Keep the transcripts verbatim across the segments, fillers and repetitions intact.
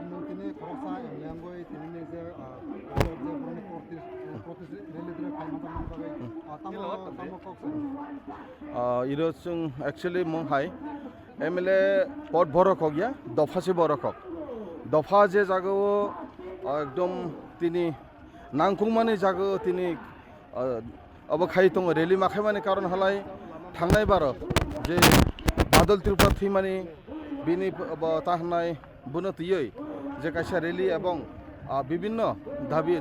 Tini khoroksa M L A wngwi tini ni je, ah, je borokni protest, eh, protest rally rok khai manjakmani bagwi, ah, tamo, tamo kok sa? Ah, iro chwng actually mung hai M L A pod borok kok ya, dopha se borok kok. Dopha je jagao, ah, ekdom tini nangkukmani jagao tini, ah, obo khai tongo, rally ma khaimani karon halai thangnai baro je Badal Tripura thwimani bini bo ta hwnai bono twiwi je kaisa rally ebong, ah, bibinno dabi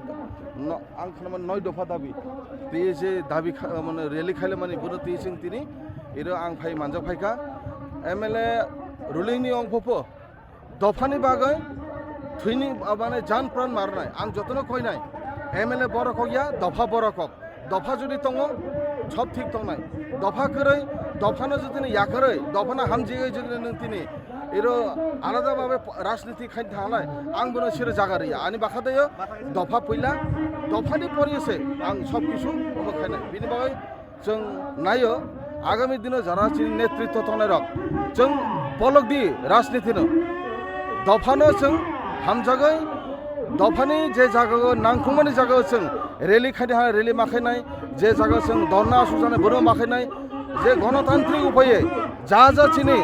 no, ang khnamani noi dopha dabi twiwi je dabi kha-, mane rally khailaimani bono twiwi chwng tini iro ang phai manjak phaikha. M L A ruling ni ongphopo dophani bagwi thwini, ah, mane jan pran marnai. Ang jotono koinai, M L A borok kok ya, dopha borok kok. Dopha jodi tongo, sob thik tongnai. Dopha kwrwi, dophano jodi nw yakarwi, dophano hamjigwi jodi nw tini iro alada babe rajniti khai thanglai, ang bono siro jaga riya. Ani bakha dayo dopha puila, dophani pore se ang sob kisu obo khainai. Bini bagwi chwng naio, agami dino jara chini netritwo tongnairok chwng bolok di rajnitino. Dophano chwng hamjagwi, dophani je jagao nangkukmani jagao chwng rally khaidi ha, rally ma khainai, je jagao chwng dhorna asuk janai bono ma khainai, je gonotantrik upaye ja ja chini,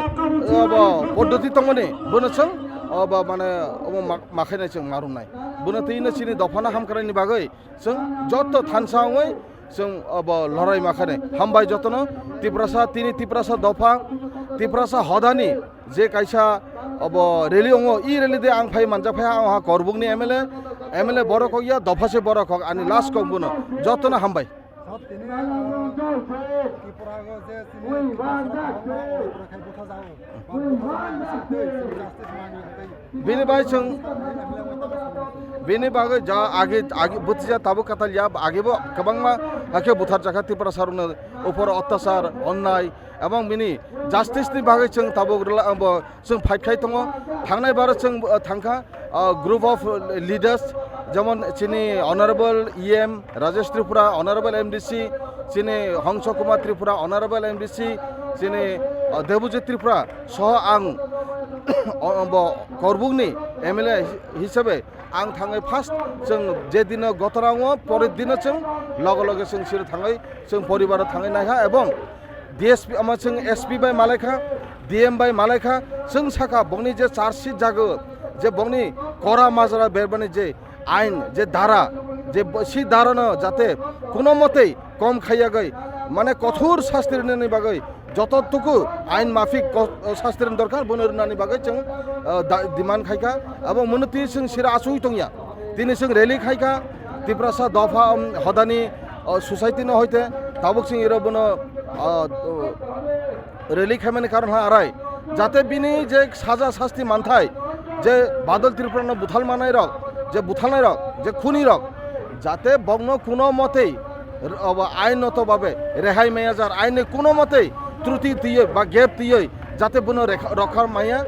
obo, poddoti tongmani bono chwng, obo, mane, obo ma, ma khainai chwng ma rwnai. Bono twino chini dophano hamkraini bagwi chwng joto thansa wngwi chwng obo lorai ma khainai. Hambai jotono Tiprasa, tini Tiprasa dopha, Tiprasa hodani je kaisa obo rally ongo, i rally de ang phai manjak phai ha, ang ha Korbukni M L A, M L A borok kok ya, dopha se borok kok, ani last kok bono. Jotono hambai. Sot tini, ah, Tripura go je chini Tiprasa kwbangma Tripura khai butha jago. Ba butha jago, justice mangi tei. Bini bai chwng, bini bagwi ja age, age butija tabuk katal ya, age bo kwbangma hakhe buthar jakha Tiprasa rokno upor ottachar, onnai, ebong bini justice ni bagwi chwng tabuk rwla-, bo chwng fight khai tongo. Thangnai baro chwng, uh, thangkha, uh, group of leaders, jemon chini Honorable E M Rajesh Tripura, Honorable M D C, chini Hongso Kumar Tripura, Honorable M D C, chini, uh, Debujit Tripura, soho ang, o, bo Korbukni M L A hisabe ang thangwi first chwng je dino gotorao, pore dino chwng loge loge chwng siro thangwi chwng poribaro thangwi naiha, ebong D S P ama chwng S P bai malaikha, D M bai malaikha, chwng sakha bongni je charge sheet jago, je bongni kora majra berbani je ain, je dara, je bo-, si darano jate kuno motei kom khaiyagwi, mane kothor sasti rwnani bagwi joto tuku ain mafik ko-, sasti rwna dorkar, bono rwnani bagwi chwng, ah, da-, demand khaikha. Abo mwnwi twi chwng sira achugwi tongya. Tini chwng rally khaikha, Tiprasa dopha, um, hodani, uh, society no hoite tabuk chwng iro bono, uh, uh, rally khaimani karon ha arai. Jate bini je saja sasti manthai, je Badal Tripura no buthal manai rok, je buthalnai rok, je khuni rok, jate bokno kuno motei r-, obo ainoto babe rehai maya jar, aini kuno motei truti tiyoi ba gap tiyoi jate bono rekha-, rokha maya,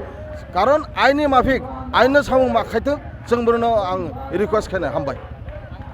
karon aini mafik aino samung ma khaito. Chwng bono ang request khainai, hambai.